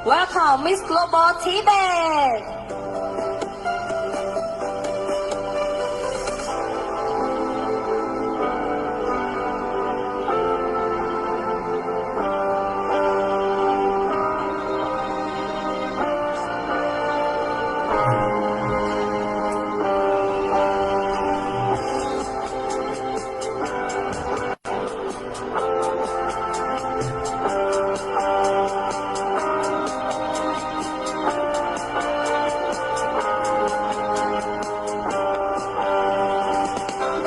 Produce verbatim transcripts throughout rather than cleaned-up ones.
Welcome, Miss Global Tibet!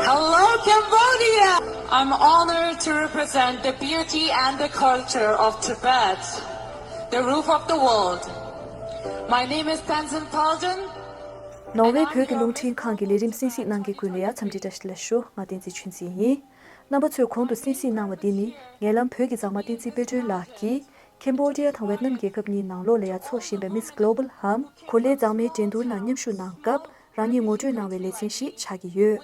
Hello, Cambodia! I'm honored to represent the beauty and the culture of Tibet, the roof of the world. My name is Tenzin Palden. ནོར་ཝེ་བོད་ཀྱི་རླུང་འཕྲིན་ཁང་གི་ལས་རིམ་གསན་གཟིགས་གནང་མཁན་ཀུན་ལ་ཡང་འཚམས་འདྲི་བཀྲ་ཤིས་བདེ་ལེགས་ཞུ། ང་བསྟན་འཛིན་ཆོས་འཛིན་ཡིན། རྣམ་པ་ཚོས་གོང་དུ་གསན་གཟིགས་གནང་བ་འདི་ནི་ངན་ལམ་བོད་ཀྱི་མཛངས་མ་བསྟན་འཛིན་དཔལ་སྒྲོན་ལགས་ཀྱིས་ཁེམ་བྷོ་ཌི་ཡ་དང་ཝེད་ནམ་རྒྱལ་ཁབ་གཉིས་ནང་ལོགས་ལ་ཡང་འཚོགས་བཞིན་པའི་Miss Global འམ་གོ་ལའི་མཛངས་མའི་འགྲན་བསྡུར་ནང་མཉམ་ཞུགས་གནང་སྐབས་རང་ཉིད་ངོ་སྤྲོད་གནང་བའི་ལེ་ཚན་ཞིག་ཆགས་ཀྱི་ཡོད།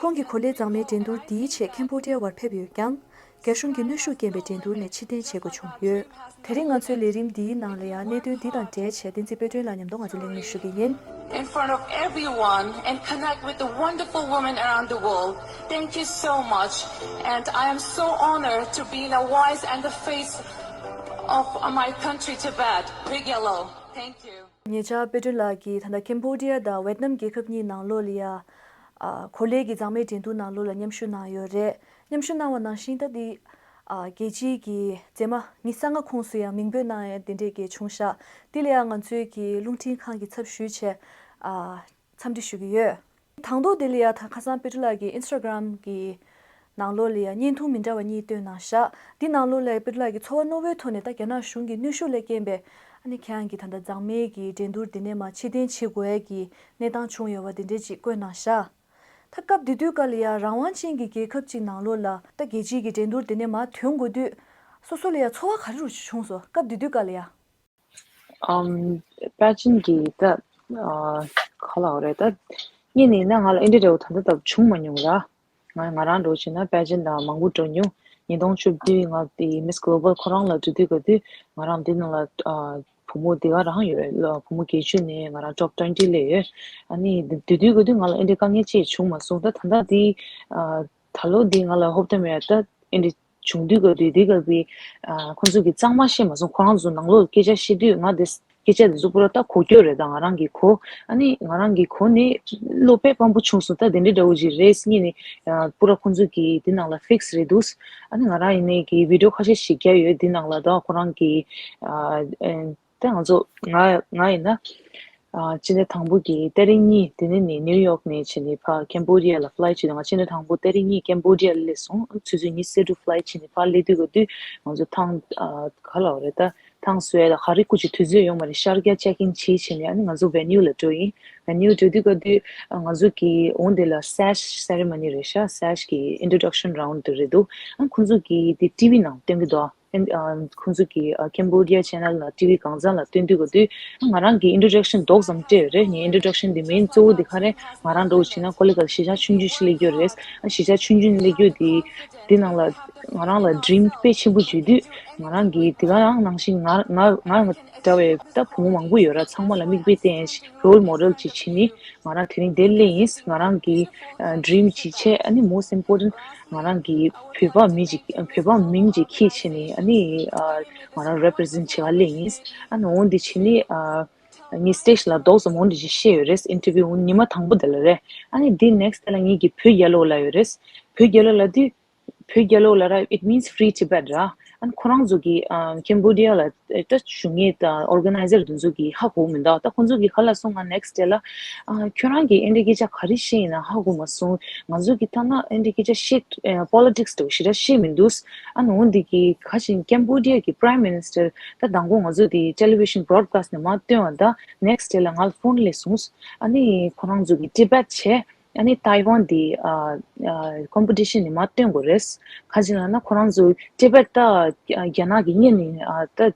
ཁོང་གིས་གོ་ལའི་མཛངས་མའི་འགྲན་བསྡུར་འདིའི་ཆེད་ཁེམ་བྷོ་ཌི་ཡ་བར་ཕེབས་ཡོད་ཀྱང་། རྒྱ་གཞུང་གི་གནོན་ཤུགས་རྐྱེན་པས་འགྲན་བསྡུར་ནས་ཕྱིར་འཐེན་བྱེད་དགོས་བྱུང་ཡོད། དེ་རིང་ང་ཚོའི་ལས་རིམ་འདིའི་ནང་ལ་ཡང་གནད་དོན་འདི་དང་འབྲེལ་བྱས་བསྟན་འཛིན་དཔལ་སྒྲོན་ལགས་མཉམ་དུ་ང་ཚོ་གླེང་མོལ་ཞུ་གི་ཡིན། In front of everyone and connect with the wonderful women around the world. Thank you so much. And I am so honored to be in a voice and the face of my country, Tibet. Big yellow. Thank you. ཉེ་ཆར་དཔལ་སྒྲོན་ལགས་ཀྱིས་ད་ལྟ་ཁེམ་བྷོ་ཌི་ཡ་དང་ཝེད་ནམ་རྒྱལ་ཁབ་གཉིས་ནང་ལོགས་ལ་ཡ། ཨ། གོ་ལའི་གི་མཛངས་མའི་འགྲན་བསྡུར་ནང་ལོགས་ལ་མཉམ་ཞུགས་གནང་ཡོད་རེད། མཉམ་ཞུགས་གནང་བ་ནང་བཞིན་ད་འདི། ཨ། རྒྱལ་སྤྱིའི་གི་མཛེས་མ་ཉི་ཤུ་རྩ་ལྔ་ཁོངས་སུ་ཡང་མིང་འབོད་གནང་ཡ་དེ་འདྲས་ཀྱི་བྱུང་ཤག་དེ་ལ་ཡང་ང་ཚོའི་གི་རླུང་འཕྲིན་ཁང་གི་ཚབ་ཞུས་བྱས། ཨ། འཚམས་འདྲི་ཞུ་གི་ཡོད། དང་ཐོག་དེ་ལ་ཡ་ད་ཁ་སང་དཔལ་སྒྲོན་ལགས་ཀྱི་ཨིན་སི་ཊ་གྷ་རམ་གི་ནང་ལོགས་ལ་ཡ་བརྙན་ཐུང་མི་འདྲ་བ་གཉིས་བཏོན་གནང་ཤག་འདི་ནང་ལོགས་ལ་དཔལ་སྒྲོན་ལགས་ཀྱིས་ཚོར་བ་རྣོ་བོའི་ཐོག་ནས་ད་རྒྱ་ནག་གཞུང་གི་གནོན་ཤུགས་ལས་རྐྱེན་པས་ཨ་ནི་ཁྱེད་རང་གི་ད་ལྟ་མཛངས་མའི་གི་འགྲན་བསྡུར་འདི་ནས་མར་ཕྱིར་འཐེན་བྱེད་དགོས་ཡ་གི་གནས་སྟངས་བྱུང་ཡོད་པ་འདི་འདྲས་ཅིག་བཀོད་གནང་ཤག་ད་སྐབས་དེ་དུས་སྐབས་ལ་ཡ་རང་དབང་ཅན་གྱི་རྒྱལ་ཁབ་ཅིག་ནང་ལོགས་ལ་ད་རྒྱལ་སྤྱིའི་གི་འགྲན་བསྡུར་འདི་ནས་མར་ཐོན་དགོས་དུས་སོ་སོ་ལ་ཡ་ཚོར་བ་ག་རེ་རུ་བྱུང་སོང་སྐབས་དེ་དུས་སྐབས་ལ་ཡ། ཨམ། པེ་ཅིན་གྱི་ད་ཨ་ག་ལ་འོ་རེད་ད། ངས་ནི་ན་ང་ལ་ཨེ་འདྲ་འདྲ་བོ་ད་ལྟ་ད་བྱུང་མ་མྱོང་ར། ང་ང་རང་འགྲོ་བྱས་ན་པེ་ཅིན་དང་མང་པོ་འགྲོ་མྱོང་། ཉིས་སྟོང་བཅུ་བདུན་ང་དེ་Miss Global ཁོ་རང་ལ་འགྲོ་དུས་ག་དུས་ང་རང་འདི་ནང་ལ་ཨ་བུ་མོ་དེ་ག་རང་ཡོད་ལ་བུ་མོ་བརྒྱད་ཅུ་ནས་ང་རང་top twenty སླེབས་ཡོད། ཨ་ནི་འདི་དུས་ག་དུས་ང་ལ་ཨེ་འདྲ་དཀའ་ངལ་ཅིག་བྱུང་མ་སོང་ད་ད་ལྟ་འདི་ཨ་ད་ལོ་འདི་ང་ལ་ཧོབ་སྟེ་མེད་ད་ཨེ་འདྲ། བྱུང་དུས་སྐབས་དུས་དེ་སྐབས་ཀྱི་ཨ་ཁོང་ཚོ་གི་གཙང་མ་ཤེས་མ་སོང་། ཁོ་རང་ཚོ་ནང་ལོགས་སྐད་ཆ་བཤད་དུས་ང་དེ་སྐད་ཆ་དེ་ཚོ་པུ་ར་ད་གོ་སྐྱོ་རེད། ད་ང་རང་གི་གོ་ཨ་ནི་ང་རང་གི་གོ་ནི་བློ་དཔེ་སྤམ་པོ་བྱུང་སོང་། ད་དེ་འདྲའི་འདྲ་བོ་ཅིག་རེད་སྙིང་ནི་ཨ་པུ་ར་ཁོང་ཚོ་གི་དེ་ནང་ལ་ཕིག་སི་རེད་འདུག་ཨ་ནི་ང་རང་ཡིན་ནའི་གི་བི་ཌི་ཡོ་ཁ་ཤས་ཤིག་རྒྱག་ཡོད། དེ་ནང་ལ་ད་ཁོ་རང་གི་ཨ་ཨ། ད་ང་ཚོ་ང་ང་ཡིན་ན། ཨ་ཕྱི་ཟླ་དང་པོ་གི་ཏ་རིག་གཉིས་དེ་ནས་ནི་ནིའུ་ཡོག་ནས་བྱས་ནས་ཕར་ཀེམ་བྷོ་ཌི་ཡ་ལ་ཕི་ལའི་ཊི་བྱས་ནས་ང་ཕྱི་ཟླ་དང་པོ་ཏ་རིག་གཉིས་ཀེམ་བྷོ་ཌི་ཡ་ལ་སླེབས་སོང་། ཆུ་ཚོད་གཉིས་ཤུ་རྩ་དྲུག་ཕི་ལའི་ཊི་བྱས་ནས་ཕར་སླེབས་དུས་ག་དུས་ང་ཚོ་ཐང་ཨ་ག་ལ་བ་རེད་ད་ཐང་བཟོ་ཡ་ལ་ག་རེ་སྐུ་མཁྱེན་དུས་ཚོད་ཡོད་མ་རེད། ཤར་རྒྱག་ཅེག་ཨིན་བྱས་བྱས་ནས་ཨ་ནི་ང་ཚོ་ཝེ་ནིའུ་ལ་འགྲོ་ཡིན། ཝེ་ནིའུ་འགྲོ་དུས་ག་དུས་ང་ཚོ་གི་འོང་དེ་ལ་སེ་ཤི་སེ་རི་མོ་ནི་རེད་ཤག་སེ་ཤི་གི་ཨིན་ཊྲོ་ཌག་ཤན་རའུན་ཌི་དེ་རེད་འདུག་ཨ་ཁོང་ཚོ་གི་དེ་ཊི་ཝི་ནང་སྟོན་གི་འདུག་ཨ་ཨ་ཁོང་ཚོ་གི་ཨ་ཀེམ་བྷོ་ཌི་ཡ་ཆེ་ནལ་ལ་ཊི་ཝི་གང་ཟག་ལ་སྟོན་དུས་ག་དུས་ང་རང་གི་ཨིན་ཊྲོ་ཌག་ཤན་ཏོག་ཙམ་སྤྲད་ཡོད་རེད། ངའི་ཨིན་ཊྲོ་ཌག་ཤན་དེ་མེན་གཙོ་བོ་དེ་ག་རེ་ང་རང་འགྲོ་བྱས་ན་ཀོ་ལི་གལ་གཞིས་ཆགས་ཆུང་ཆུང་ཞིག་སླེབས་ཡོད་རེད། ཨ་གཞིས་ཆགས་ཆུང་ཆུང་སླེབས་ཡོད་དེ་དེ་ནང་ལ་ང་རང་ལ་ཌི་རིམ་དཔེ་ཆེན་པོ་བརྗོད་དུས་ང་རང་གི་དེ་ག་རང་ནང་བཞིན་ང་ང་ང་འདྲ་བའི་ད་བུ་མོ་མང་པོ་ཡོད་ར། ཚང་མ་ལ་མིག་དཔེ་བསྟན་ཡས་རོལ་མོ་ཌེལ་ཅིག་བྱེད་ནི་ང་རང་དེ་རིང་དེ་སླེབས་ཡིན། ང་རང་གི་ཌི་རིམ་ཅིག་བྱས་ཨ་ནི་most important ང་རང་གི་བོད་པ་མི་ཅིག་བོད་པ་མིང་ཅིག་ཁྱེར་བྱས་ནས་ཨ་ནི་ཨ་ང་རང་རེ་པི་རི་ཛེན་ཊི་བྱེད་ག་སླེབས་ཡིན། ཨ་ནི་འོང་འདི་བྱས་ནས་ཨ་ངའི་སི་ཊེ་ཇི་ལ་ཏོག་ཙམ་འོང་འདི་ཅིག་བཤད་ཡོད་རེད། ཨིན་ཊར་བིའུ་ཉི་མ་དང་པོ་དེ་ལ་རེད། ཨ་ནི་འདི་ནེག་སི་ཊི་དེ་ལ་ངེད་ཀྱི་བོད་རྒྱལ་ལོ་ལབ་ཡོད་རེད། བོད་རྒྱལ་ལོ་ལབ་དུས་བོད་རྒྱལ་ལོ་ལབ་ར་it means free Tibet ར། ཨ་ནི་ཁོ་རང་ཚོ་གི་ཨ་ཀེམ་བྷོ་ཌི་ཡ་ལ་ད་བཞུགས་མཁན་དང་ཨོར་ག་ནའི་ཛར་དེ་ཚོ་གིས་ཧ་གོ་མི་འདུག་ད་ཁོང་ཚོ་གིས་ག་ལབ་སོང་། ང་ནེག་སི་ཊི་དེ་ལ་ཨ་ཁྱོད་རང་གིས་ཨེ་འདྲའི་སྐད་ཆ་ག་རེ་བཤད་ཡིན་ན་ཧ་གོ་མ་སོང་། ང་ཚོ་གིས་ཐ་ན་ཨེ་འདྲའི་སྐད་ཆ་བཤད་ཨ་པོ་ལི་ཊིག་སི་འདྲ་བོ་ཞེ་དྲག་བཤད་མི་འདུག་ཨ་ནི་འོ་འདི་གི་ག་བཞིན་ཀེམ་བྷོ་ཌི་ཡ་གི་པ་རའིམ་མི་ནི་སི་ཊར་ད་དང་པོ་ང་ཚོ་དེ་ཊེ་ལི་བི་ཤན་བྷི་རོཌ་ཀ་སི་ཊི་ནས་མར་སྟོན་པ་ད་ནེག་སི་ཊི་དེ་ལ་ང་ལ་ཕོན་སླེབས་སོང་། ཨ་ནི་ཁོ་རང་ཚོ་གིས་ཊི་བེཊ་བྱས། ཨ་ནི་ཏའེ་ཝན་དེ་ཨ་ཨ་ཀོམ་པི་ཊི་ཤན་ནས་མར་སྟོན་དགོས་རེད། ག་ཅི་ལབ་ན་ཁོ་རང་ཚོ་ཊི་བེཊ་ད་རྒྱ་ནག་གི་སྔོན་ནས་ཨ་ད་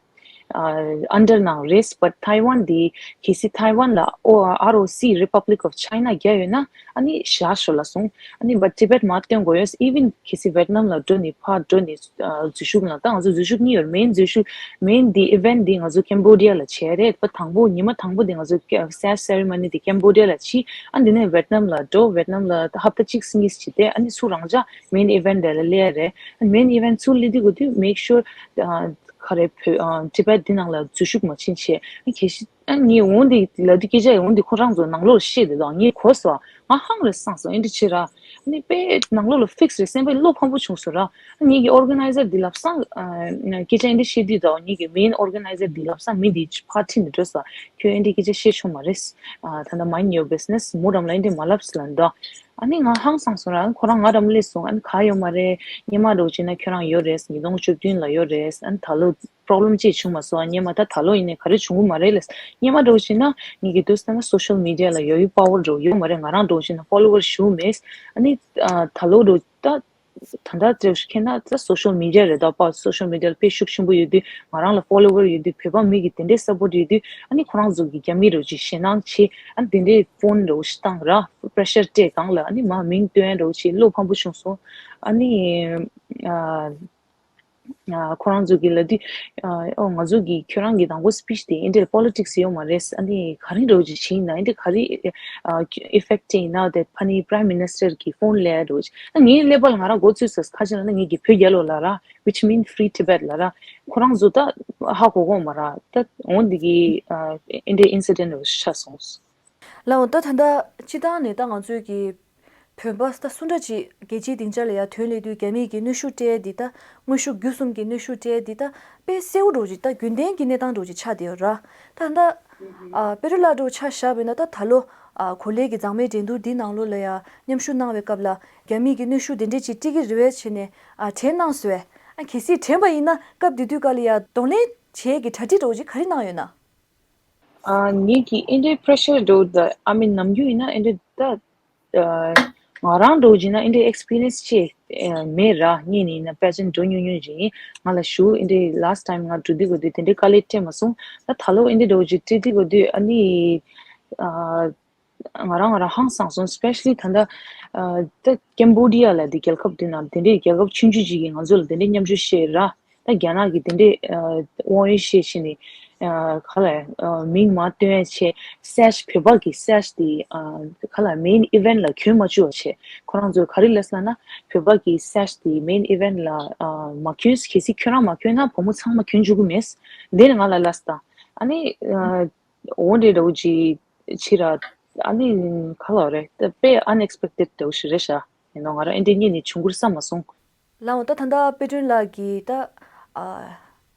ཨ་under ནང་རེད། But Taiwan དེ་གལ་སྲིད་Taiwan ལ་ཨོ་R O C Republic of China རྒྱག་ཡོད་ན་ཨ་ནི་བཞག་ཤོག་ལབ་སོང་། ཨ་ནི་but Tibet མར་བཏོན་དགོས་ཡོད། Even གལ་སྲིད་Vietnam ལ་འགྲོ་ནས་ཕར་འགྲོ་ནས་ཨ་འཛུལ་ཞུགས་ལ། ད་ང་ཚོ་འཛུལ་ཞུགས་གཉིས་ཡོད། Main འཛུལ་ཞུགས་main དེ་event དེ་ང་ཚོ་Cambodia ལ་བྱས་རེད། པ་དང་པོ་ཉི་མ་དང་པོ་དེ་ང་ཚོ་Sage ceremony དེ་Cambodia ལ་བྱས། ཨ་འདི་ནས་Vietnam ལ་འགྲོ། Vietnam ལ་ཧབ་ཏ་གཅིག་གཉིས་བྱས་ཏེ་ཨ་ནི་ཚུར་རང་འཇགས་main event དེ་ལ་སླེབས་རེད། Main event ཚུར་སླེབས་དུས་གོ་དུས་make sure ཨ་ག་རེ་བོད་ཨ་Tibet འདི་ནང་ལ་འཛུལ་ཞུགས་མ་ཕྱིན་བྱས། ཨ་གལ་སྲིད་ཨ་ངས་འོང་འདི་ལབ་དུས་སྐད་ཆ་འོང་འདི་ཁོ་རང་ཚོ་ནང་ལོགས་ལ་བཤད་དེ་དང་ངས་གོ་སོང་། ང་ཧང་རེད་སངས་སོང་། ཨེ་འདྲ་བྱེད་ར། ཨ་ནི་དཔེ་ནང་ལོགས་ལ་fix རེད། སེམས་པའི་བློ་ཕམ་པོ་བྱུང་སོང་ར། ཨ་ངེད་ཀྱི་organizer འདི་ལབ་སང་ཨ་སྐད་ཆ་ཨེ་འདྲ་བཤད་དུས་དང་ངེད་ཀྱི་main organizer འདི་ལབ་སང་མི་འདི་party ནས་འགྲོ་སོང་། ཁྱོད་ཨེ་འདྲ་སྐད་ཆ་བཤད་ཆོག་མ་རེད། ཨ་ད་ལྟ་mind your business མོ་རམ་ལ་ཨེ་འདྲ་མ་ལབ་ལབ་འདུག་ཨ་ནི་ང་ཧང་སངས་སོང་ར། ཁོ་རང་ང་རམ་སླེབས་སོང་། ཨ་ནི་ག་ཡོད་མ་རེད། སྔོན་མ་འདྲ་བོ་བྱས་ན་ཁྱོད་རང་ཡོད་རེད། ཉིས་སྟོང་བཅུ་བདུན་ལ་ཡོད་རེད། ཨ་ནི་ད་ལོ་problem ཅིག་བྱུང་མ་སོང་། སྔོན་མ་ད་ད་ལོ་ཡིན་ནའི་ག་རེ་བྱུང་གི་མ་རེད་ལབ། སྔོན་མ་འདྲ་བོ་བྱས་ན་ངེད་ཀྱི་དུས་ཙམ་ན་social media ལ་ཡོད་ཡོད་power འདྲ་བོ་ཡོད་མ་རེད། ང་རང་འདྲ་བོ་བྱས་ན་follower ཞེ་པོ་མེད། ཨ་ནི་ཨ་ད་ལོ་འདྲ་བོ་ད་ད་ལྟ་འདྲ་བོ་ཞིག་ཁྱེད་ན་ད་social media རེད་ད། པ་social media ལ་དཔེ་ཤུགས་ཆེན་པོ་ཡོད་དུས། ང་རང་ལ་follower ཡོད་དུས། བོད་པ་མི་གི་དེ་འདྲའི་support ཡོད་དུས། ཨ་ནི་ཁོ་རང་ཚོ་གི་རྒྱ་མི་འདྲ་བོ་ཅིག་ཞེད་སྣང་བྱེད། ཨ་ནི་དེ་འདྲའི་phone འདྲ་བོ་ཞིག་བཏང་ར། pressure སྤྲད་སྒང་ལ་ཨ་ནི་མར་མིང་བཏོན་འདྲ་བོ་བྱས། བློ་ཕམ་པོ་བྱུང་སོང་། ཨ་ནི་ཨ་ཨ་ཁོ་རང་ཚོ་གི་ལབ་དུས་ཨ་ཨོ་ང་ཚོ་གི་ཁྱོད་རང་གི་དང་པོ་speech དེ་ཨེ་འདྲའི་politics ཡོད་མ་རེད། ཨ་ནི་ག་རེ་འདྲ་བོ་ཅིག་བྱས་ཡིན་ན། ཨེ་འདྲ་ག་རེ་ཨ་effect ཡིན་ན་དེ་ཕ་ནི་Prime Minister གི་phone སླེབས་འདྲ་བོ་ཅིག་ཨ་ངའི་ཀླད་པ་ལ་ང་རང་མགོ་ཚོས་སོང་། ག་ཅི་ལབ་ན་ངེད་ཀྱི་བོད་རྒྱལ་ལོ་ལབ་ར། Which mean free Tibet ལབ་ར། ཁོ་རང་ཚོ་ད་ཧ་གོ་གོ་མ་ར། ད་འོ་འདི་གི་ཨ་ཨེ་འདྲའི་incident འདྲ་བོ་ཆགས་སོང་། ལགས་འོང་། ད་ད་ལྟ་སྤྱིར་བཏང་ནས་ད་ང་ཚོའི་གི་བོད་པ་ད་སུ་འདྲ་ཅིག་རྒྱལ་སྤྱིའི་སྡིངས་ཆ་ལ་ཡར་ཐོན་སླེབས་དུས་རྒྱ་མིས་ཀྱི་གནོན་ཤུགས་སྤྲད་འདི་ད་དངོས་ཤུགས་བརྒྱུད་གསུམ་གྱི་གནོན་ཤུགས་སྤྲད་འདི་ད་དཔེ་གསལ་པོ་འདྲ་བོ་ཅིག་ད་རྒྱུན་ལྡན་གྱི་གནས་སྟངས་འདྲ་བོ་ཅིག་ཆགས་བསྡད་ཡོད་ར། ད་ད་ཨ་པེ་རུ་ལ་འདྲ་བོ་ཆ་བཞག་པ་ཡིན་ན། ད་ད་ལོ་ཨ་གོ་ལའི་གི་མཛངས་མའི་འགྲན་བསྡུར་འདི་ནང་ལོགས་ལ་ཡར་མཉམ་ཞུགས་གནང་བའི་སྐབས་ལ་རྒྱ་མིས་ཀྱི་གནོན་ཤུགས་དེ་འདྲས་ཅིག་སྤྲད་ཀྱི་རེད་པས་བྱས་ནས་ཨ་དྲན་གནང་སོང་བས། ཨ་གལ་སྲིད་དྲན་པ་ཡིན་ན་སྐབས་དེ་དུས་སྐབས་ལ་ཡར་གདོང་ལེན་བྱེད་ཀྱི་གྲ་སྒྲིག་འདྲ་བོ་ཅིག་ག་རེ་གནང་ཡོད་ན། ཨ་ངེད་ཀྱི་ཨེ་འདྲའི་pressure འདྲ་བོ་ད་I mean ནམ་རྒྱུན་ཡིན་ན་ཨེ་འདྲའི་ད་ཨ་ང་རང་འདྲ་བོ་བྱས་ན་ཨེ་འདྲའི་experience ཅིག་ཨ་མེད་ར། སྔོན་ནས་ཡིན་ན་pageant འགྲོ་མྱོང་མྱོང་ཅིག་ཡིན། ང་ལ་ཞུ་ཨེ་འདྲའི་last time ང་འགྲོ་དུས་གོ་དུས་དེ་འདྲའི་དཀའ་ལས་སྤྲད་མ་སོང་། ད་ད་ལོ་ཨེ་འདྲའི་འདྲ་བོ་ཅིག་སྤྲད་དུས་གོ་དུས་ཨ་ནི་ཨ་ང་རང་ང་རང་ཧང་སངས་སོང་། Especially ད་ལྟ་ཨ་ད་Cambodia ལ་དེ་རྒྱལ་ཁབ་དེ་ནང་དེ་འདྲའི་རྒྱལ་ཁབ་ཆུང་ཆུང་ཅིག་གིས་ང་ཚོ་ལ་དེ་འདྲའི་མཉམ་ཞུགས་བྱས་ར། ད་རྒྱ་ནག་གིས་དེ་འདྲའི་ཨ་དབང་ཡོད་བཤད་བྱས་ནས་ཨ་ག་ལ་ཨ་མིང་མ་བཏོན་ཡ་བྱས། Sage བོད་པ་གི་Sage དེ་ཨ་ག་ལ་main event ལ་གྱོན་མ་བཅུག་པ་བྱས། ཁོ་རང་ཚོས་ག་རེ་ལབ་སོང་ན་བོད་པ་གི་Sage དེ་main event ལ་ཨ་མ་གྱོན། གལ་སྲིད་ཁྱོད་རང་མ་གྱོན་ན་བུ་མོ་ཚང་མ་གྱོན་བཅུག་གི་མེད། དེ་ནས་ང་ལ་ལབ་སོང་། ཨ་ནི་ཨ་འོ་འདྲའི་འདྲ་བོ་ཅིག་བྱས་ར། ཨ་ནི་ག་ལ་རེད། ད་དཔེ་unexpected འདྲ་བོ་ཞིག་རེད་ཤག་ཡིན་ནོ་ང་རང་ཨེ་འདྲའི་གཉིས་ནས་བྱུང་ཁུར་བསམ་མ་སོང་། ལགས་འོང་། ད་ད་ལྟ་དཔལ་སྒྲོན་ལགས་ཀྱིས་ད་ཨ་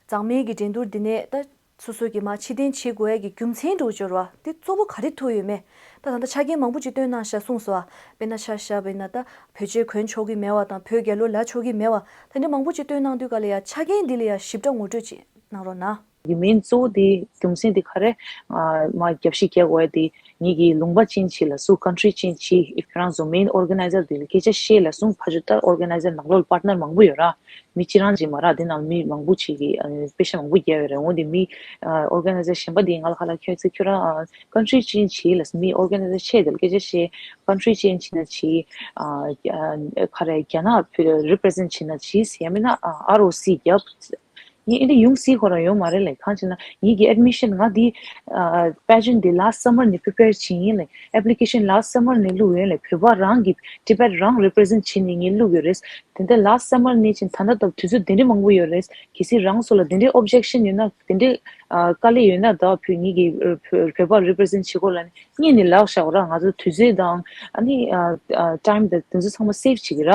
མཛངས་མའི་གི་འགྲན་བསྡུར་འདི་ནས་ད་སོ་སོ་གི་མར་ཕྱིར་འཐེན་བྱེད་དགོས་ཡ་གི་རྒྱུ་མཚན་འདྲ་བོ་འབྱོར་བ་འདི་གཙོ་བོ་ག་རེ་ཐུག་ཡོད་མེད། ད་ད་ལྟ་ཆ་རྐྱེན་མང་པོ་ཅིག་བཏོན་གནང་ཤག་གསུངས་སོང་ཨ། དཔེར་ན་ཆ་བཞག་པ་ཡིན་ན་ད་བོད་ཆས་གོན་ཆོག་གི་མེད་པ་དང་། བོད་རྒྱལ་ལོ་ལ་ཆོག་གི་མེད་པ། དེ་འདྲ་མང་པོ་ཅིག་བཏོན་གནང་དུས་ག་ལ་ཡ་ཆ་རྐྱེན་འདི་ལ་ཡ་ཞིབ་ཕྲ་ངོ་སྤྲོད་ཅིག་གནང་རོགས་གནང་། གི་main གཙོ་བོ་དེ་རྒྱུ་མཚན་དེ་ག་རེ། ཨ་མ་རྒྱབ་བཤིག་རྒྱག་དགོས་ཡ་དེ་ངེད་ཀྱི་ལུང་པ་ཅན་ཅིག་ལ་སུ་country ཅན་ཅིག་ཨི་ཁྱོད་རང་ཚོ་main organizer དེ་ལ་སྐད་ཆ་བཤད་ལ་སོང་། ཕ་ཇོ་ལྟར་organizer ནང་ལོགས་ལ་partner མང་པོ་ཡོད་ར། མི་གཅིག་རང་ཅིག་མ་ར། དེ་ནང་མི་མང་པོ་ཅིག་གིས་ཨ་པེ་ཤ་མང་པོ་རྒྱབ་ཡོད་རེད། འོ་དེ་མི་ཨ་organizer གཞན་པ་དེ་ང་ལ་ཁ་ལ་ཁྱོད་ཚོ་ཁྱོད་རང་ཨ་country ཅན་ཅིག་ལ་མི་organizer ཆེ་དེ་ལ་སྐད་ཆ་བཤད། country ཅན་ཅིག་ན་ཅིག་ཨ་ཨ་ག་རེ་རྒྱ་ནག་བོད་represent བྱེད་ན་ཅིག་ཡང་མིན་ན་ཨ་R O C རྒྱབ། ངས་ཨེ་འདྲ་ཡོང་སྲིད་ཁོ་རང་ཡོད་མ་རེད་ལེ། གང་ཅི་ན་ངེད་ཀྱི་admission ང་འདི་ཨ་pageant འདི་last summer ནས་prepare བྱེད་ཡིན་ལེ། application last summer ནས་བླུགས་ཡོད་ལེ། བོད་པ་རང་གི་Tibet རང་represent བྱེད་ནས་ངས་བླུགས་ཡོད་རེད། དེ་འདྲ་last summer ནས་ཕྱིན་ད་ལྟ་ད་དུས་ཚོད་དེ་འདྲ་མང་པོ་ཡོད་རེད། གལ་སྲིད་རང་ཚོ་ལ་དེ་འདྲའི་objection ཡོད་ན། དེ་འདྲའི་ཨ་དཀའ་ལས་ཡོད་ན། ད་བོད་ངེད་ཀྱི་ཨ་བོད་བོད་པ་represent བྱེད་དགོས་ལ་ནི་སྔོན་ནས་ལབ་བཞག་ར། ང་ཚོ་དུས་ཚོད་དང་ཨ་ནི་ཨ་ཨ་time དང་དེ་ཚོ་ཚང་མ་save བྱེད་ཀྱི་ར།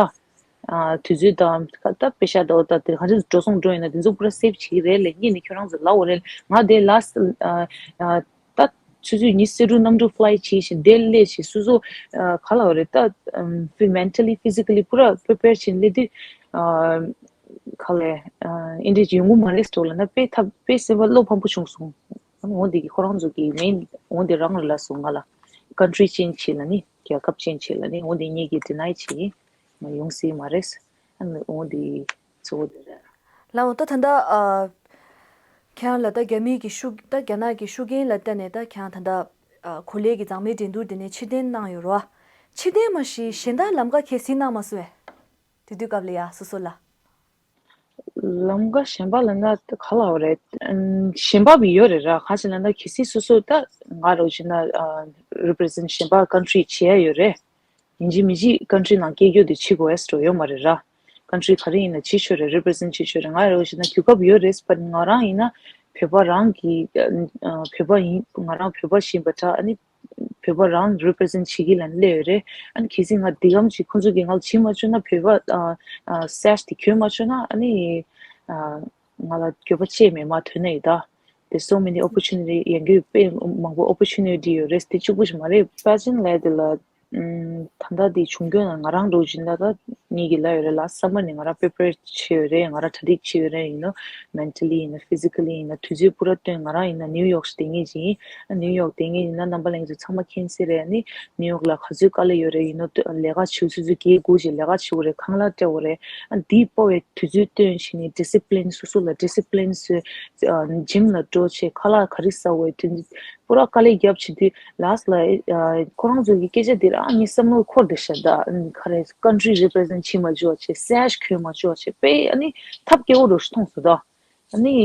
ཨ་དུས་ཚོད་དང་ད་པེ་ཤ་དང་ད་དེ་གང་ཅི་འགྲོ་སོང་འགྲོ་ཡིན་ན་དེ་ཚོ་པུ་ར་save བྱེད་ཀྱི་རེད་ལེ། སྔོན་ནས་ཁྱོད་རང་ཚོ་ལབ་འོ་རེད། ང་དེ་last ཨ་ཨ་ད་ཆུ་ཚོད་ཉི་ཤུ་རྩ་དྲུག་གནམ་གྲུ་fly བྱས་ཤིང་དེ་སླེབས་ཤིང་སོ་སོ་ཨ་ག་ལབ་རེད། ད་ཨམ་mentally physically པུ་ར་prepare བྱས་སླེབས་དུས་ཨ་ག་ལས་ཨ་ཨེ་འདྲ་ཅིག་ཡོང་གི་མ་རེད་ཟེར་ལབ་ན་དཔེ་ཐབས་དཔེ་སེམས་པ་བློ་ཕམ་པོ་བྱུང་སོང་། འོ་འདི་གི་ཁོ་རང་ཚོ་གི་main འོ་འདི་རང་རེད་ལབ་སོང་། ང་ལ་country ཅན་ཅིག་ལ་ནི་རྒྱལ་ཁབ་ཅན་ཅིག་ལ་ནི་འོ་འདི་ངེད་ཀྱིས་deny བྱེད་ཀྱི་མ་ཡོང་སྲིད་མ་རེད། ཨ་ནི་འོ་འདི་གཙོ་བོ་འདི་རེད། ལགས་འོང་། ད་ད་ལྟ་ཨ་ ཁྱེད་རང་ལ་ད་རྒྱ་མིའི་གི་ཤུགས་ད་རྒྱ་ནག་གི་ཤུགས་རྐྱེན་ལ་བརྟེན་ནས་ད་ཁྱེད་རང་ད་ལྟ་ཨ་གོ་ལའི་གི་མཛངས་མའི་འགྲན་བསྡུར་དེ་ནས་ཕྱིར་འཐེན་གནང་ཡོད་རེད་བ། ཕྱིར་འཐེན་མ་གཞི་གཞན་དག་ལམ་ཁ་གལ་སྲིད་གནང་མ་སོང་བས། དེ་དུས་སྐབས་ལ་ཡ་སོ་སོ་ལ། ལམ་ཁ་གཞན་པ་ལ་ན་ག་ལ་བ་རེད། ཨམ་གཞན་པ་བི་ཡོད་རེད་ར། ག་ཅི་ལ་ན་གལ་སྲིད་སོ་སོ་ད་ང་རོ་བྱེད་ན་ཨ་represent གཞན་པ་country བྱེད་ཡ་ཡོད་རེད། ཡིན་གཅིག་མིན་གཅིག་country ནང་སྐད་རྒྱུ་དེ་བྱེད་དགོས་ཨེ་སྤྲོ་ཡོད་མ་རེད་ར། country ག་རེ་ཡིན་ན་བྱེད་ཆོག་རེད། represent བྱེད་ཆོག་རེད། ང་རོ་བྱེད་ན་དུས་སྐབས་ཡོད་རེད། but ང་རང་ཡིན་ན་བོད་པ་རང་གི་ཨ་བོད་པ་ཡིན། ང་རང་བོད་པ་ཞིག་ཡིན་པ་འདྲ། ཨ་ནི་བོད་པ་རང་represent བྱེད་ཀྱི་ལ་སླེབས་ཡོད་རེད། ཨ་ནི་གལ་སྲིད་ང་འདི་གམ་ཅིག་ཁོང་ཚོ་གིས་ང་ལ་བྱེད་མ་བཅུག་ན་བོད་པ་ཨ་ཨ་sash དེ་གྱོན་མ་བཅུག་ན་ཨ་ནི་ཨ་ང་ལ་འགྱོད་པ་ཆེ་མེད་མ་ཐོན་ནས་ཡོད་ད། There's so many opportunity ཡང་གི་དཔེ་མང་པོ་opportunity ཡོད་རེད། དེ་གཅིག་པུ་ཞིག་མ་རེད། pageant ལས་དེ་ལ་ཨམ་ད་ལྟ་དེ་བྱུང་རྒྱུ་ན་ང་རང་འགྲོ་བཞིན་ད་ད་ངེད་ཀྱི་ལ་ཡོད་རེད་ལ། summer ནས་ང་རང་prepare བྱེད་ཡོད་རེད། ང་རང་གྲ་སྒྲིག་བྱེད་ཡོད་རེད། you know mentally ཡིན་ན་physically ཡིན་ན་དུས་ཚོད་པུ་ར་བཏོན། ང་རང་ཡིན་ན་ནིའུ་ཡོག་བསྡད་མཁན་ཅིག་ཡིན། ནིའུ་ཡོག་བསྡད་མཁན་ཡིན་ན་རྣམ་པ་ལྷན་རྒྱས་ཚང་མ་མཁྱེན་གསལ་རེད། ཨ་ནི་ནིའུ་ཡོག་ལ་ག་ཚོད་དཀའ་ལས་ཡོད་རེད། ཡིན་ནོ་ལས་ཀ་བྱེད་ཚུལ་ཚོད་སྒུག་བྱེད་ལས་ཀ་བྱེད་དགོས་རེད། ཁང་གླ་སྤྲད་དགོས་རེད། ཨ་འདི་སྤོ་བའི་དུས་ཚོད་བཏོན་བྱས་ནས་discipline སོ་སོ་ལ་discipline བཟོས། gym ལ་འགྲོ་བྱས་ཁ་ལག་ག་རེ་ཟ་དགོས་དེ་འདི་པུ་ར་དཀའ་ལས་རྒྱབ་བྱས་དུས་last ལ་ཁོ་རང་ཚོ་གི་སྐད་ཆ་འདི་རང་ངའི་བསམ་བློ་འཁོར་བསྡད་ཤག་ད་ག་རེ་country represent བྱེད་མ་བཅུག་བྱས་sash གྱོན་མ་བཅུག་བྱས་དཔེ་ཨ་ནི་ཐབས་སྐྱོ་བོ་འདྲ་ཞིག་མཐོང་སོང་ད། ཨ་ནི་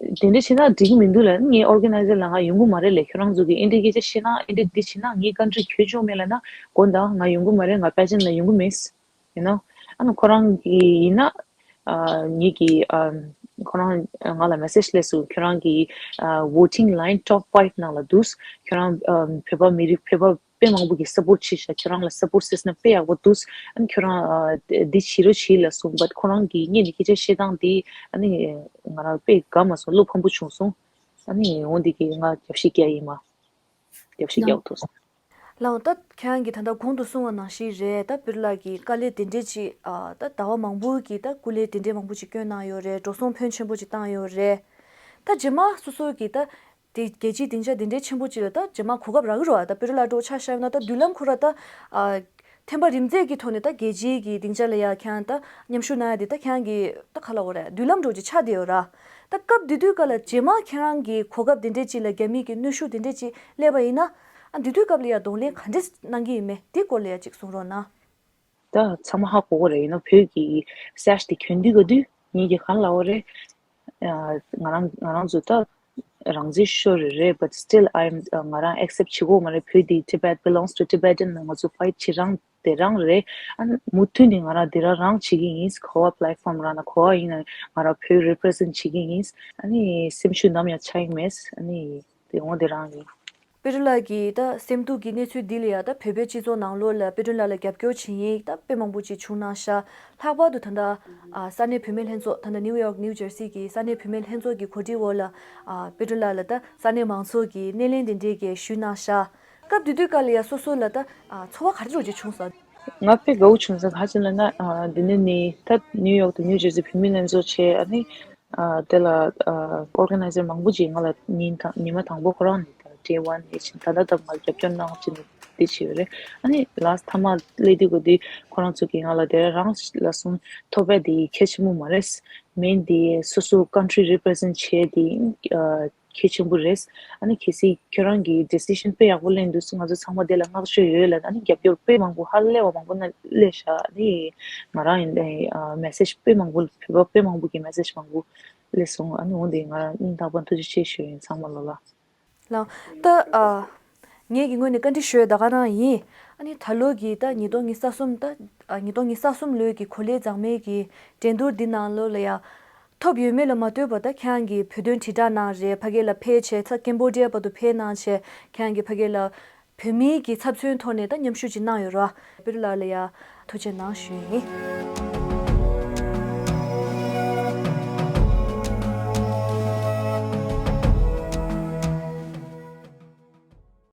དེ་འདྲ་བྱས་ན་འགྲིག་གི་མི་འདུག་ལབ། ངའི་organizer ལ་ང་ཡོང་གི་མ་རེད་ལབ། ཁྱོད་རང་ཚོ་གིས་ཨེ་འདྲ་སྐད་ཆ་བཤད་ན་ཨེ་འདྲ་འདི་བྱས་ན་ངའི་country གྱོད་ཆོག་མེད་ལབ་ན་དགོངས་དག་ང་ཡོང་གི་མ་རེད། ང་pageant ལ་ཡོང་གི་མེད། you know ཨ་ནི་ཁོ་རང་གི་ཡིན་ན་ཨ་ངེད་ཀྱི་ཨ་ཁོ་རང་ང་ལ་message སླེབས་སོང་། ཁྱོད་རང་གི་ཨ་voting line top five ནང་ལ་འདུག་ཁྱོད་རང་ཨ་བོད་པ་མི་རིགས་བོད་པ་དཔེ་མང་པོ་གིས་support བྱས་ཤག་ཁྱོད་རང་ལ་support བྱས་ན་དཔེ་ཡག་པོ་འདུག་ཨ་ནི་ཁྱོད་རང་ཨ་འདི་བྱེད་རོགས་བྱེད་ལབ་སོང་། but ཁོ་རང་གིས་ངེད་ཀྱི་སྐད་ཆ་བཤད་སྟངས་འདི་ཨ་ནི་ང་རང་དཔེ་དགའ་མ་སོང་། བློ་ཕམ་པོ་བྱུང་སོང་། ཨ་ནི་འོ་འདི་གིས་ང་རྒྱབ་བཤིག་རྒྱག་ཡིན་མ། རྒྱབ་བཤིག་རྒྱག་ཐུབ་སོང་། ལགས་འོང་། ད་ཁྱེད་རང་གིས་ད་ལྟ་གོང་དུ་གསུངས་པ་ནང་བཞིན་རེད། ད་པི་རུ་ལགས་ཀྱིས་དཀའ་ལས་དེ་འདྲས་ཅིག་ཨ་ད་ཟླ་བ་མང་པོ་གི་ད་སྐུ་ལས་དེ་འདྲས་མང་པོ་ཅིག་བསྐྱོན་གནང་ཡོད་རེད། འགྲོ་སོང་ཕོན་ཆེན་པོ་ཅིག་བཏང་ཡོད་རེད། ད་རྗེས་མ་སོ་སོ་གིས་ད་དེ་རྒྱལ་སྤྱིའི་སྡིངས་ཆ་དེ་འདྲའི་ཆེན་པོ་ཅིག་ལ་ད་རྗེས་མ་གོ་སྐབས་རག་གི་རེད་བ། ད་པི་རུ་ལགས་འདྲ་བོ་ཆ་བཞག་ན་ད་མདུན་ལམ་ཁོ་ར་ད་ཨ་ཐེམ་པ་རིམ་འཛེགས་ཀྱི་ཐོག་ནས་ད་རྒྱལ་སྤྱིའི་གི་སྡིངས་ཆ་ལ་ཡ་ཁྱེད་རང་ད་མཉམ་ཞུགས་གནང་ཡ་དེ་ད་ཁྱེད་རང་གི་ད་ག་ལབ་དགོས་རེད། མདུན་ལམ་འདྲ་བོ་ཅིག་ཆགས་བསྡད་ཡོད་ར། ད་སྐབས་དེ་དུས་སྐབས་ལ་རྗེས་མ་ཁྱེད་རང་གི་གོ་སྐབས་དེ་འདྲས་ཅིག་ལ་རྒྱ་མི་གི་གནོན་ཤུགས་དེ་འདྲས་ཅིག་སླེབས་པ་ཡིན་ན། ཨ་དེ་དུས་སྐབས་ལ་ཡ་གདོང་ལེན་ག་འདྲས་གནང་གི་ཡིན་མེད་དེ་སྐོར་ལ་ཡ་ཅིག་གསུང་རོགས་གནང་། ད་ཚང་མ་ཧ་གོ་གི་རེད། ཡིན་ནོ་བོད་ཀྱི་sash དེ་གྱོན་དུས་ག་དུས་ངེད་ཀྱིས་གང་ལབ་པ་རེད། ཨ་ང་རང་ང་རང་ཚོ་ད་རང་བཙན་ཤོར་རེད་རེད། but still I am ང་རང་accept བྱེད་ཀྱི་ཡོད་མ་རེད། བོད་འདི་Tibet belongs to Tibetan ལ་ང་ཚོ་fight བྱེད་རང་དེ་རང་རེད། ཨ་ནི་མུ་མཐུད་ནས་ང་རང་དེ་རང་རང་བྱེད་ཀྱི་ཡིན། ག་པར་platform རང་ན་ག་པར་ཡིན་ན་ང་རང་བོད་represent བྱེད་ཀྱི་ཡིན། ཨ་ནི་སེམས་ཤུགས་ནམ་ཡང་ཆག་གི་མེད། ཨ་ནི་དེ་འོང་དེ་རང་ཡིན། པི་རུ་ལགས་ཀྱིས་ད་སེམས་སྡུག་གི་གནས་ཚུལ་འདི་ལ་ཡ་ད་བོད་པའི་སྤྱི་ཚོགས་ནང་ལོགས་ལ་པི་རུ་ལགས་ལ་རྒྱབ་སྐྱོར་བྱེད་མཁན་ད་དཔེ་མང་པོ་ཅིག་བྱུང་གནང་ཤག་ལྷག་པར་དུ་ད་ལྟ་ཨ་ས་གནས་བུད་མེད་ལྷན་ཚོགས་ད་ལྟ་ནིའུ་ཡོག་ནིའུ་ཇར་སི་གི་ས་གནས་བུད་མེད་ལྷན་ཚོགས་ཀྱི་གོ་སྒྲིག་འོག་ལ་ཨ་པི་རུ་ལགས་ལ་ད་ས་གནས་མང་ཚོགས་ཀྱིས་སྣེ་ལེན་དེ་འདྲས་ཀྱི་ཞུས་གནང་ཤག་སྐབས་དེ་དུས་སྐབས་ལ་ཡ་སོ་སོ་ལ་ད་ཨ་ཚོར་བ་ག་རེ་འདྲ་ཅིག་བྱུང་སོང་། ང་དཔེ་དགའ་བོ་བྱུང་སོང་། ག་ཅི་ལབ་ན་ཨ་འདི་ནས་ནི་ད་ནིའུ་ཡོག་དང་ནིའུ་ཇར་སི་བུད་མེད་ལྷན་ཚོགས་བྱས། ཨ་ནི་ཨ་དེ་ལ་ཨ་organizer མང་པོ་ཅིག་ང་ལ་ཉིན་དང་ཉི་མ་དང་པོ་ཁོ་རང་ནས་day one ནས་ཕྱིན་ད་ལྟ་ད་ང་ལ་རྒྱབ་སྐྱོར་གནང་བྱས་ནས་འདི་བྱས་ཡོད་རེད། ཨ་ནི་last མཐའ་མ་སླེབས་དུས་ག་དུས་ཁོ་རང་ཚོ་གིས་ང་ལ་དེ་རང་ལ་སོང་ཐོབ་པ་དེ་གལ་ཆེན་པོ་མ་རེད། main དེ་སོ་སོ་country represent བྱས་དེ་ཨ་གལ་ཆེན་པོ་རེད། ཨ་ནི་གལ་སྲིད་ཁྱོད་རང་གིས་decision དཔེ་ཡག་པོ་ལེན་འདུག་ཟེར་ང་ཚོ་ཚང་མ་དེ་ལ་བསྔགས་བརྗོད་ཡོད་ལབ། ཨ་ནི་རྒྱབ་སྐྱོར་དཔེ་མང་པོ་ཧ་ལས་པ་མང་པོ་ན་སླེབས་ཤག་ཨ་ནི་ང་རང་ཡིན་ནའི་ཨ་message དཔེ་མང་པོ་བོད་པ་དཔེ་མང་པོ་གི་message མང་པོ་སླེབས་སོང་། ཨ་ནི་འོ་དེ་ང་རང་སྙིང་ཐག་པ་ཐུགས་རྗེ་ཆེ་ཞུ་ཡིན་ཚང་མ་ལོ་ལ། ལགས། ད་ཨ་ངེད་ཀྱི་ངོས་ནས་བཀའ་འདྲི་ཞུ་ཡ་ད་ག་རང་ཡིན། ཨ་ནི་ད་ལོ་གི་ད་ཉིས་སྟོང་ཉི་ཤུ་རྩ་གསུམ་ད་ཨ་ཉིས་སྟོང་ཉི་ཤུ་རྩ་གསུམ་ལོའི་གི་གོ་ལའི་མཛངས་མའི་གི་འགྲན་བསྡུར་འདི་ནང་ལོགས་ལ་ཡ། ཐོབ་ཡོད་མེད་ལ་མ་ལྟོས་པར་ད་ཁྱེད་རང་གིས་བོད་དོན་དྲིལ་བསྒྲགས་གནང་རེད། ཕ་གི་ལ་ཕེབས་བྱས་ཚ་ཀེམ་བོ་ཌི་ཡ་བར་དུ་ཕེབས་གནང་བྱས་ཁྱེད་རང་གིས་ཕ་གི་ལ་བོད་མིའི་གི་ཚབ་མཚོན་ཐོག་ནས་ད་མཉམ་ཞུགས་ཅིག་གནང་ཡོད་རེད་བ། པི་རུ་ལགས་ལ་ཡ་ཐུགས་རྗེ་གནང་ཞུ་ཡིན།